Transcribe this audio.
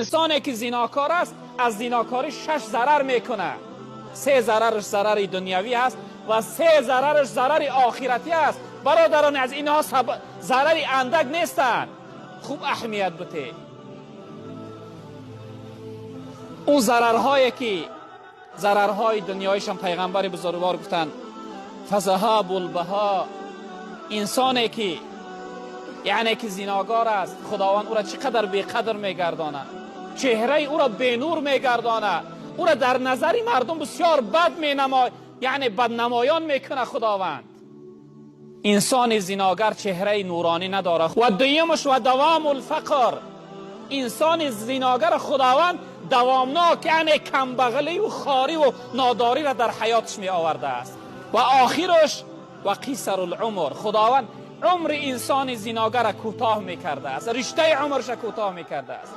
Инсоне ки зинокор аст, аз зинокорӣ шаш зарар мекунад. Се зарараш зарари дунявӣ аст ва се зарараш зарари охиратӣ аст. Бародарон, аз инҳо зарари андак нестанд. Хуб аҳамият бите. Он зарарҳое ки зарарҳои дунёишам пайғамбари бузургвор гуфтанд: фазаҳабул баҳо. Инсоне ки яъне ки зиногор аст, Худованд ӯро чӣ қадар беқадр мегардонад, чеҳраи ӯро бенур мегардонад, ӯро дар назари мардум бисёр бад менамояд, яъне баднамоён мекунад Худованд. Инсони зиногар чеҳраи нуронӣ надорад. Ва дуюмаш ва давому лфақр. Инсони зиногар Худованд давомнок, яъне камбағаливу хориву нодориро дар ҳаёташ меовардааст. Ва охираш ва қисару лумр. Худованд умри инсони зиногарро кӯтоҳ мекардааст, риштаи умрша кӯтоҳ мекардааст.